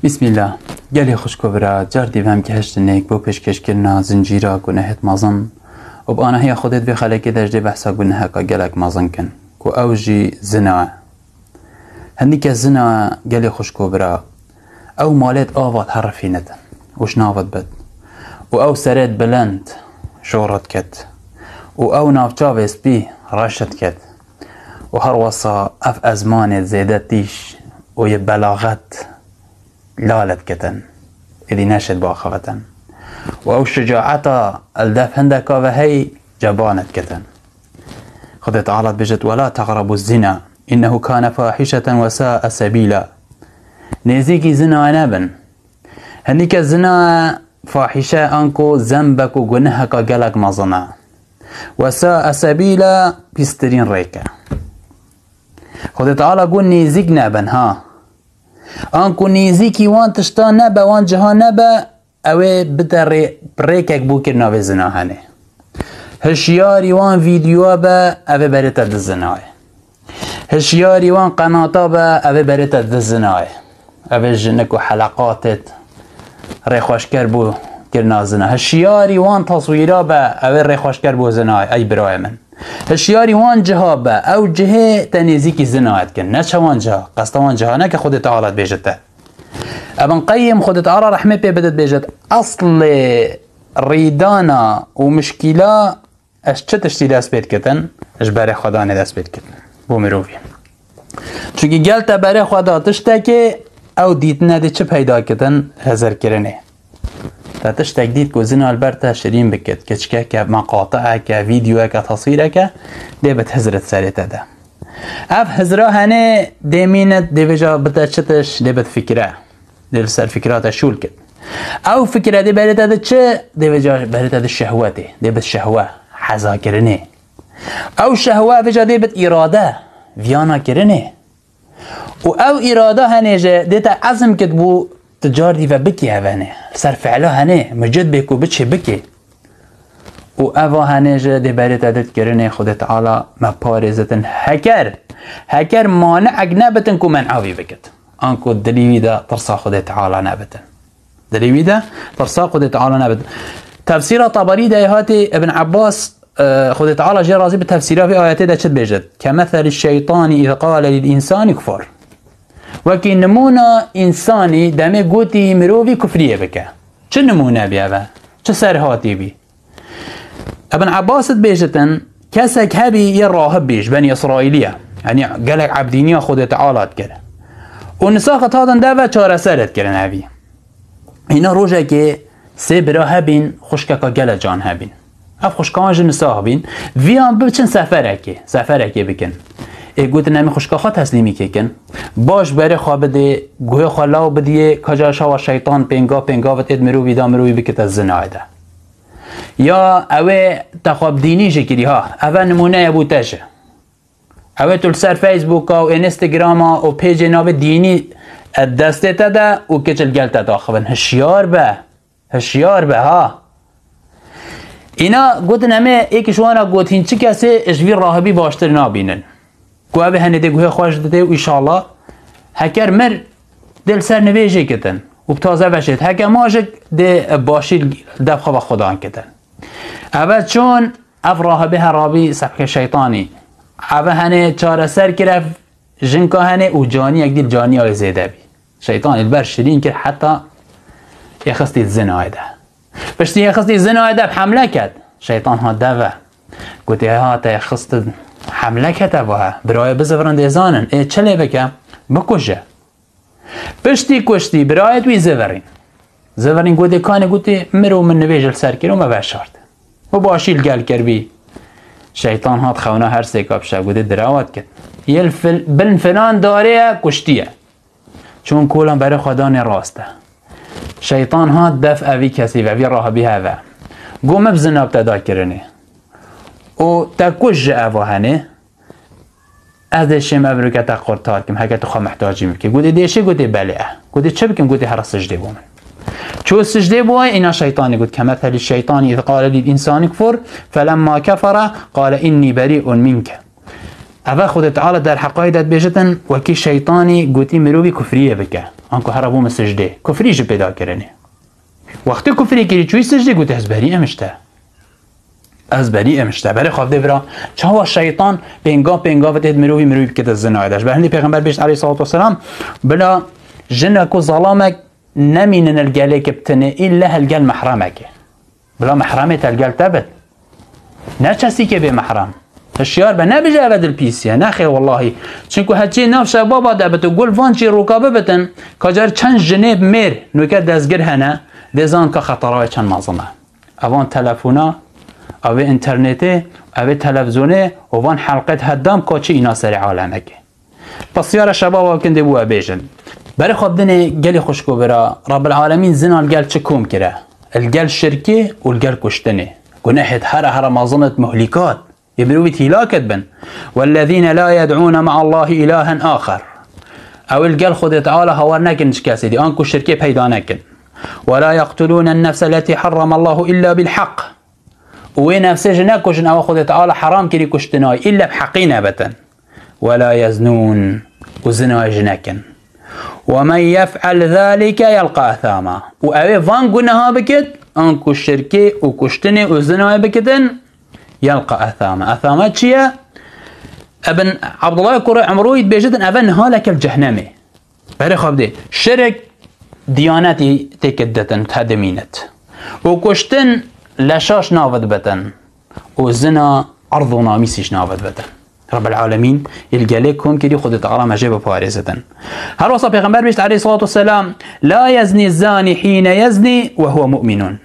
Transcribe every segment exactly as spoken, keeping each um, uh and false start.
Bismillah. Gelê xwişk û bira, car dî ve em gihiştin êk bo pêşkêşkirina zincîra gunehêt mezin û bi anahiya Xwedê di vê xelekê de ji dê behsa guneheka gelek mezin kin ku ew jî zina ye. Hindî kes zina ye, gelê xwişk û bira, ew malêt ava herifînitin û ji nav dibit û ew serêt bilind jor diket û ew navçavê spî reş diket û her wesa ev ezmanê zêde tîj û yê belaxet lal dikitin, êdî neşêt biaxivitin. Û ew şicaeta li dev hindeka ve hey ceban dikitin. Xwedê Teala dibêjit, "ولا تقربوا الزنا إنه كان فاحشة وساء سبيلا." Nêzîkî zina nebin. Hindî kes zina fahîşe anku zembek û guneheka gelek mezin e. "وساء سبيلا", pîstirîn rêk e. Xwedê Teala got, "Nêzîk nebin, ha." Anku nêzîkî wan tişta nebe, wan ciha nebe, ew ê bide rê, rêkek bo kirina vê zina henê. Hişyarî wan vîdyoa be, ev ê berê te di zinayê. Hişyarî wan qenata be, ev ê berê te di zinayê. Ev ê jinik û heleqatêt rêxweşker bo kirina zina. Hişyarî wan taswîra be, ew ê rêxweşker bo zinayê, ey birayê min. Hişyarî wan ciha be, ew cihê te nêzîkî zina dikin. Neçe wan ciha, qesta wan ciha neke, Xwedê Teala dibêje te. Ibn Qeyyim, Xwedê Teala rehmê pê bide, dibêje, eslê rîdana û mişkîla ez çi tiştî dest pê dikitin? Ji berê xwedanê dest pê dikitin bo mirovî. Çunkî gel te berê xwe da tiştekê, ew dîtine dê çi peyda kitin? Hizirkirinê. Te tiştek dît ku zina li ber te şirîn bikit, kiçkeke, meqati'eke, vîdyoyeke, teswîreke, dê bit hizrit serê te de. Ev hizra henê dê mînit, dê vêca bite çi tiş, dê bit fikre. Dê li ser fikra te şûl kit. Ew fikre dê berê te de çi? Dê vêca berê te de şehwetê, dê bit şehwe, hezakirinê. Ew şehwe vêca dê bit îrade, viyana kirinê. Û ew îrada henê ji dê te ezm kit bû tu car dî ve bikî ev henê. Ser fi'la henê, mucid bê ku biçê bikê. Û eva henê ji dê berê te dit kirinê Xwedê Teala me parêzitin. Heker, heker mani'ek nebitin ku men'a vî bikit. Anku dilî wî de tirsa Xwedê Teala nebitin. Dilê wî de tirsa Xwedê Teala nebit. Tefsîra Taberî de hatî Ibn Abbas, e, Xwedê Teala jê razî bi, tefsîra vê ayetê de çi dibêjit? "كمثل الشيطان إذ قال للإنسان اكفر." Wekî nimûna însanî demê gotî mirovî kufriyê bike. Çi nimûne bî eve? Çi serhatî bî? Ibn Abbas dibêjitin, kesek hebî yê rahib bî, ji benî Îsraîlî ye. Yanî gelek ebdîniya Xwedê Teala dikir. Û nisaxet hatin deve çareser dikirin evî. Îna rojekê sê bira hebîn, xwişkeka gele can hebîn. Ev xwişkan ji nisax bîn. Viyan biçin seferekê, seferekê bikin. Ê gotin, "Em ê xwişka xwe teslîmî kê kin. Baş berê xwe bidê, guhê xwe law bidiyê, ka ca şawa şeytan pênga pênga bit êd mirovî da mirovî bikite zinayê de." Ya ew ê te xwe bi dînî jî kirî ha. Eve nimûneye bû te jî. Ew ê tu li ser Facebooka û Instagrama û pêcê navê dînî, e, destê te de û kiç li gel te daxivin. Hişyar be. Hişyar be ha. Îna gotin, em ê êk ji wana got, hîn çi kesê ji vî rahibî baştir nabînin. Ku ev ê henê dê guhê xwe ji didê û îşallah heker mir dê li ser nivêjê kitin û bi taze veşêt. Heke majik dê başî dev xwe ve Xudan kitin. Eve çûn, ev rahibê herabî sebke şeytanî. Eve henê çareser kir ev jinka henê û caniyek dî li caniya wê zêde bî. Şeytanî li ber şirîn kir heta êxistî zinayê de. Piştî êxistî zinayê de bi hemle ket. Şeytan hat deve. Gotê, "Ha te êxist hemle kete vahe. Birayê bizivirin dê zanin. Ê çi lê bike? Bikuje." Piştî kuştî birayê wî zivirîn. Zivirîn gotê, "Kanê," gotê, "mirov min nivêj li ser kir û me veşart." Û başî li gel kir bî. Şeytan hat xewna her sêka bi şev, gotê, "Dirawat kin. Yê li fil-, bin filan darê ye, kuştiye." Çûn kolan berê xwe danê rast e. Şeytan hat def evî kesî ve, vî rahibî heve. Got, "Min bi zina bi te da kirinê. Û te kuj ji eva henê. Ez dê şêm ev rûke te qurtar kim, heke tu xwe mihtacî min bikî." Gotê, "Dê şê?" Gotê, "Belê e." Gotê, "Çi bikim?" Gotê, "Here sicdê bo min." Çû sicdê bo, îna şeytanî got, "كمثل الشيطان إذ قال للإنسان اكفر فلما كفر قال إني بريء منك." Eve Xwedê Teala derheqayî de dibêjitin, wekî şeytanî gotî mirovî kufriyê bike. Anku here bû min sicdê. Kufrî ji pêda kirinê. Wextê kufrî kirî çûyî sicdê, gote, "Ez berî em işte. Ez berî em işte." Berê xwe bidê bira. Çawa şeytan pênga pênga bidê mirovî, mirovî bikete zinayê de. Ji ber hindî Pêxember bêjt aleyhissalatu vesselam, bila jinek û zalamek nemînin li gelê ki bi tinê, îlle hel gel mehremekê. Bila mehremê te li gel te bit. Ne çesîkê bê mehrem. Hişyar be, nebêje eve dilpîsiye. Nexê wellahî. Çinku heçî nav şebaba de bit û gul van çîroka bibitin, ka car çend jinê bi mêr nûke dezgir hene, dê zan ka xetara wê çend mezin e. Evan telefona, evê înternetê, evê televîzyonê û van helqet heddam ka çi îna serê alemekê. Pisyara şebaba kin dê bû bêjin. Berê xwe bidinê gelê xwişk û bira, Rabbil Alemîn zina li gel çi kom kire? Li gel şirkê û li gel kuştinê. Gunehêt here here mezin et muhlîkat. Yê mirovî hîlak et bin. "Wellezîne la yed'ûne me'allâhi îlâhen âxer." Ew li gel Xwedê Teala hawar nekin ji kesê dî, anku şirkê peyda nekin. "Ve la yeqtulûne nefse letî harramallahu illa bil haq." Û wê nefsê ji nekujin, ewa Xwedê Teala heram kirî kuştinayî, îlle bi heqî nebitin. "Ve la yeznûn." Û zinayê ji nekin. "Ve men yef'el zalike yelqa ethama." Û ew ê van guneha bikit, anku şirkê û kuştinê û zinayê bikitin, yelqa ethama. Ethama çi ye? Ibn Abdullah kurê Emrûyî dibêjitin, eve nihaleke li cehnemê. Berê xwe bidê. Şirk diyanetî têkit ditin, te dimînit. Û kuştin leşaş navit bitin. Û zina erd û namîsîş navit bitin. Rabbil Alemîn il gelê kom kirî, Xwedê Teala me jê biparêzitin. Her wesa Pêxember bêjt aleyhissalatu vesselam, "La yezni zani hîne yezni ve huve mu'minun."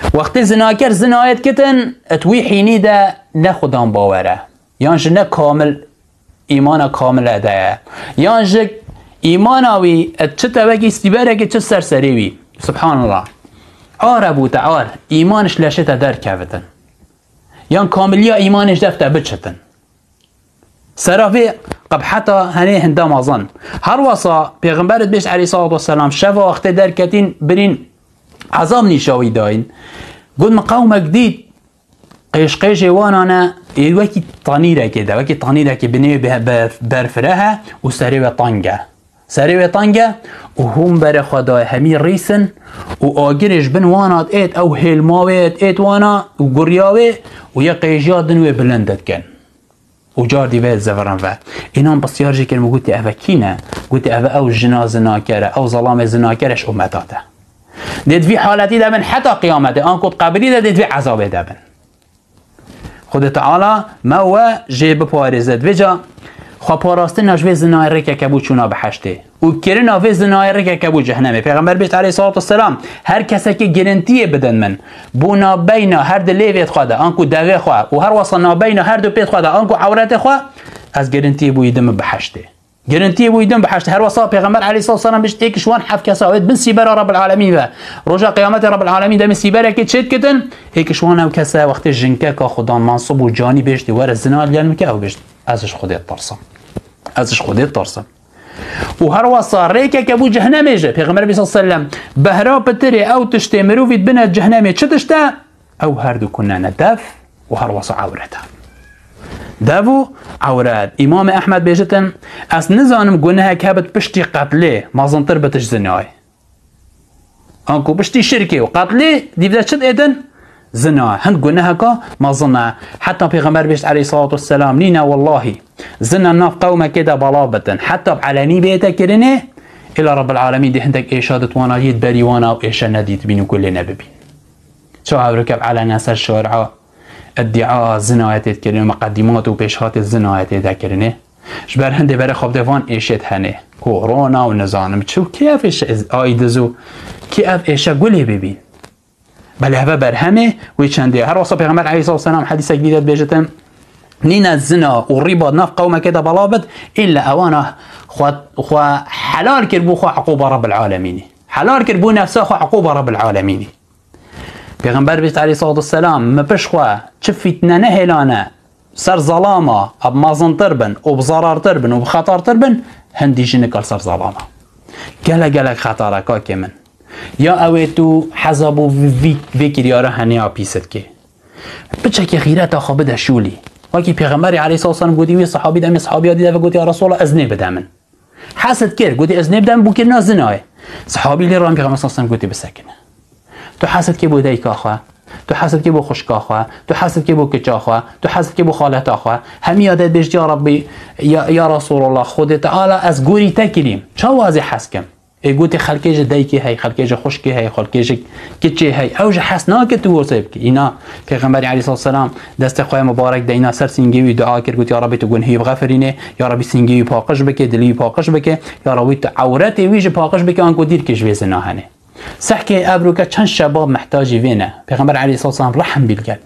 Wextê zinaker zinayê dikitin, et wî hînî de ne Xudan bawer e. Yan ji ne kamil îmana kamile de ye. Yan ji îmana wî, e, çi te wekî sîberekê çi ser serê wî. Subhanallah. Ar e bû te ar. Îman ji leşê te derkevitin. Yan kamiliya îmanê ji def te biçitin. Sera vê qebheta henê hinde mezin. Her wesa Pêxember dibêjt aleyhissalatu vesselam, şeva wextê derketîn birîn ezab nîşa wî dayîn. Got, min qewmek dît, qêşqêjê wana ne, ê wekî tanîrekê de, wekî tanîrekê binê wê be-, be-, berfireh e û serê wê teng e. Serê wê teng e û hûn berê xwe dayê hemî rîsin û agirê ji bin wana diêt, ew hêlma wê diêt wana û guriya wê û yê qêjiya din wê bilind dikin. Û car dî vê zivirin ve. Înan pisyar jî kirin û gotî, "Eve kî ne?" Gotî, "Eve ew jina zinaker e, ew zelamê zinaker e ji ummeta te." Dê di vî haletî de bin heta qiyametê, anku di qebrî de dê di vî ezabê de bin. Xwedê Teala me we jê biparêze. Divê ca xweparastina ji vê zinayê rêkeke bû çûna biheştê. Û kirina vê zinayê rêkeke bû cehnemê. Pêxember bêjt aleyhissalatu vesselam, her kesekî girintiyê bidin min. Bo nabeyna her di lêvê xwe de, anku devê xwe û her wesa nabeyna her du pêt xwe de, anku ewretê xwe, ez girintiyê bo yî didim biheştê. Girintiyê bo yî didim biheştê. Her wesa Pêxember aleyhissalatu vesselam bêjt, êk ji wan heft kesa wê bin sîbera Rabbil Alemîn ve. Roja Qiyametê Rabbil Alemîn demê sîberekê çêdikitin, êk ji wan ew kese wextê jinkeka xudan mansub û canî bêjtî, "Were zina li gel min ke," ew bêjt, "Ez ji Xwedê ditirsim. Ez ji Xwedê ditirsim." Û her wesa rêkeke bû cehnemê jî. Pêxember bî sallallahu aleyhi ve sellem, behra pitirê ew tiştê mirovî dibine cehnemê çi tişt e? Ew her du kunene dev û her wesa ewret e. Dev û ewret. Îmamê Ehmed bêjitin, ez nizanim gunehek hebit piştî qetlê, mezintir bit ji zinayê. Anku piştî şirkê û qetlê dîv de çi dêtin? Zina. Hind guneheka mezin e. Heta Pêxember bêjt aleyhissalatu vesselam, nîne wellahî, zina nav qewmekê de belav bitin. Heta bi elenî bête kirinê, îla Rabbil Alemîn dê hindek êşa dit wana, yê berî wana û êşe nedîtibîn û kulê nebibîn. Çawa evrike bi elene ser şari'a iddia zinayê tê dikirin û miqedîmat û pêşhatê zinayê tê de kirinê? Ji ber hindê berê xwe bide van êşêt hene. Korona û nizanim çi û kê ev êşe aidiz û kê ev êşe gulê bibîn? Belê heve berhemê wê çendê. Her wesa Pêxember aleyhissalatu vesselam hedîsek dî de dibêjitin, nîne zina û rîba nav qewmekê de belav bit, îlle ewana xwe, xwe helal kir bû xwe eqûba Rabbil Alemînî. Helal kir bû nefsa xwe eqûba Rabbil Alemînî. Pêxember bêjt aleyhissalatu vesselam, min pişt xwe çi fîtne nehêlane, ser zelama, ev mezintir bin û bi zerartir bin û bi xetertir bin, hindî jî nikar ser zelama. Gelek gelek xetara kakê min. Ya ew ê tu heza bo vî, vî, vê kiryara hene ya pîs dikê. Piçekê xîreta xwe bide şûlî. Wekî Pêxemberê aleyhissalatu vesselam gotî wî sahabî de, em ê sahabiya dî de ve gotî, "Ya Resulallah, ez nê bide min." Hesed kir, gotî, "Ez nêbidem bûkirina zinayê." Sehabî lê ran Pêxember sallallahu aleyhi ve sellem gotî, "Bisekine. Tu hesed kê bo dayika xwe, tu hesed kê bo xwişka xwe, tu hesed kê bo kiça xwe, tu hesed kê bo xaleta xwe. Hemiya de bêj, ya Rabbî, ya, ya Resulallah, Xwedê Teala ez gorî te kirîm. Çawa ez ê hes kim?" Ê gotî, "Xelkê ji daykê hey, xelkê ji xwişkê hey, xelkê ji kiçê hey. Ew ji hes nake tu wisa bikî." Îna Pêxemberî aleyhissalatu vesselam destê xwe mubarek deyna ser sîngê wî, dua kir, got, "Ya Rabbî, tu gunhê wî bixefirînê, ya Rabbî, sîngê wî paqij bike, dilê wî paqij bike, ya Rabbî, tu ewretê wî jî paqij bike, anku dîrkê ji vê zina hene." Sehkê evroke çend şebab mehtacî vê ne. Pêxember aleyhissalatu vesselam rehm bî li gel.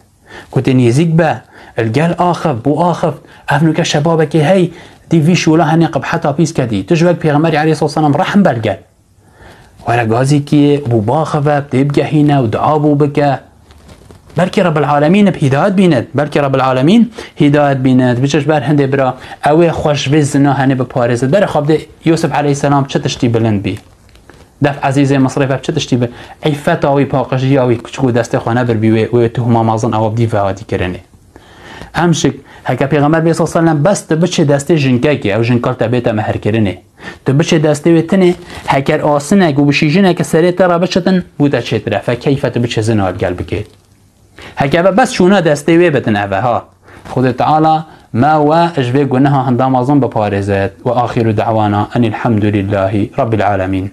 Gotê, "Nêzîk be, li gel axiv, bû axiv. Ev nuke şebabekê hey, dî vî şola henê qibheta pîs kedî. Tu ji wek Pêxemberî aleyhissalatu vesselam rehm be li gel. Were gazîkî bû baxive, tê bigehîne û dua bû bike. Belkî Rebbil Alemîn bi hîdayet bînit, belkî Rebbil Alemîn hîdayet bînit. Biçe ji ber hindê bira, ew ê xwe ji vê zina henê biparêzit. Berê xwe bidê Yûsif aleyhisselam çi tiştî bilind bî. Def Ezîzê Misrê ve çi tiştî bi îffeta wî, paqijiya wî, çiku destê xwe nebirbî wê, wê tuhma mezin ewa bidî vehatîkirinê." Em jî, heke Pêxember bê sallallahu aleyhi ve sellem bes tu biçê destê jinkekê, ew jinka li te bête meherkirinê. Tu biçê destê wê tinê, heker asinek û bişîjineke serê te re biçitin, bû te çêtir e. Fekeyfe tu biçê zina li gel bikê. Heke ve bes şûna destê wê bitin eve ha. Xwedê Teala me we ji vê guneha hinda mezin biparêzet. Ve axiru da'wana enîl hemdulîllahî Rabbil Alemîn.